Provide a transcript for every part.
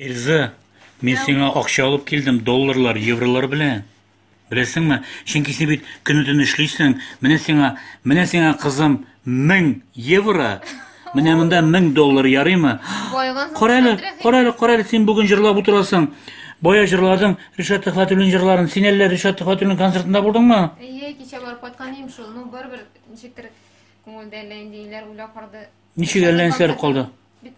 Эльза, мин сиңа акча алып килдем, долларлар, евролар белән. Беләсеңме? Чөнки син бит көне-төн эшлисең. Менә сиңа, менә сиңа, кызым, 1000 евро. Менә монда 1000 доллар ярыймы? Байгансың, Кара әле, Рәхим. кара әле, кара әле, син бүген җырлап утырасың. Бая җырладың Ришат Төхвәтуллин җырларын. Син әллә Ришат Төхвәтуллин концертында булдыңмы? Әйе, кичә барып кайткан идем шул. Ну, барыбер ничектер күңелдә әллә инде ниләр уйлап калды. Ничек әллә нәрсәләр калды? Бик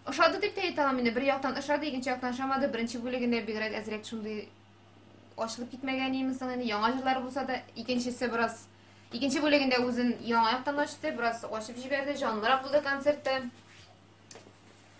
ошады дип тә әйтә алам инде. Бер яктан ошады, икенче яктан ошамады. Беренче бүлегендә бигрәк әзрәк шундый ачылып китмәгән име соң инде, яңа җырлар булса да, икенчесе бераз икенче бүлегендә үзен яңа яктан ачты, бераз ачып җибәрде, җанлырак булды концертта.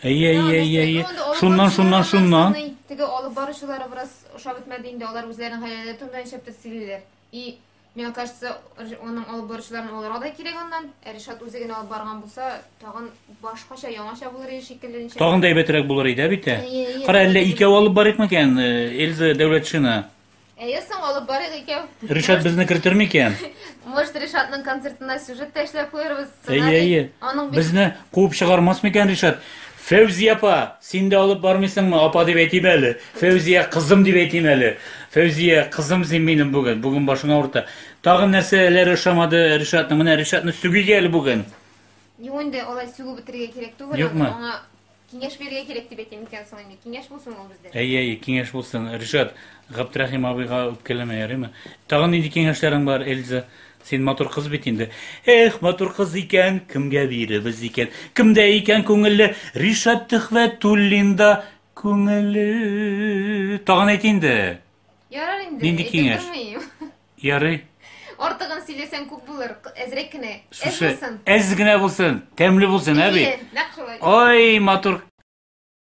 Әйе, әйе, әйе, әйе. Шуннан, шуннан, шуннан. Теге алып баручылары бераз ошап бетмәде инде, алар үзләренең хәлләре турында ничектер сөйлиләр. И миңа кажется, аның алып баручыларын алырга да кирәк аннан. Ә Ришат үзе генә алып барган булса, тагын башкача, яңача булыр иде шикелле ничек. Тагын да әйбәтрәк булыр иде, бит ә? Әйе, әйе. Кара, әллә икәү алып барыйк микән, Эльза Дәүләтшина? Әйе, соң алып барыйк икәү. Ришат безне кертер микән? Может, Ришатның концертына сюжет та эшләп куярбыз. Әйе, сценарий. әйе. Аның бит Безне куып чыгармас микән Ришат? Фәүзия апа, син дә алып бармыйсыңмы? Апа дип әйтим әле. Фәүзия кызым дип әйтим әле. Фәүзия кызым син минем бүген. Бүген башың авырта. Тагын нәрсәләр ошамады Ришатның? Менә Ришатны сүгик әле бүген. Юк инде, алай сүгеп бетерергә кирәк түгел. Юкмы? Аңа киңәш бирергә кирәк дип әйтим микән соң инде. Киңәш булсын ул бездә. Әйе, әйе, киңәш булсын. Ришат, Габдрәхим абыйга үпкәләмә, ярыймы? Тагын нинди киңәшләрең бар, Эльза? Син матур кыз бит инде. Эх, матур кыз икән, кемгә биребез икән? Кемдә икән күңелле? Ришат Төхвәтуллинда күңеле. Тагын әйт инде. Ярар инде. Нинди әйтеп киңәш? тормыйм. Ярый. Артыгын сөйләсәң күп булыр. Әзрәк кенә. Әз Шушы булсын. әз генә булсын, тәмле булсын, ә бит? Әйе, нәкъ шулай. Ой, матур.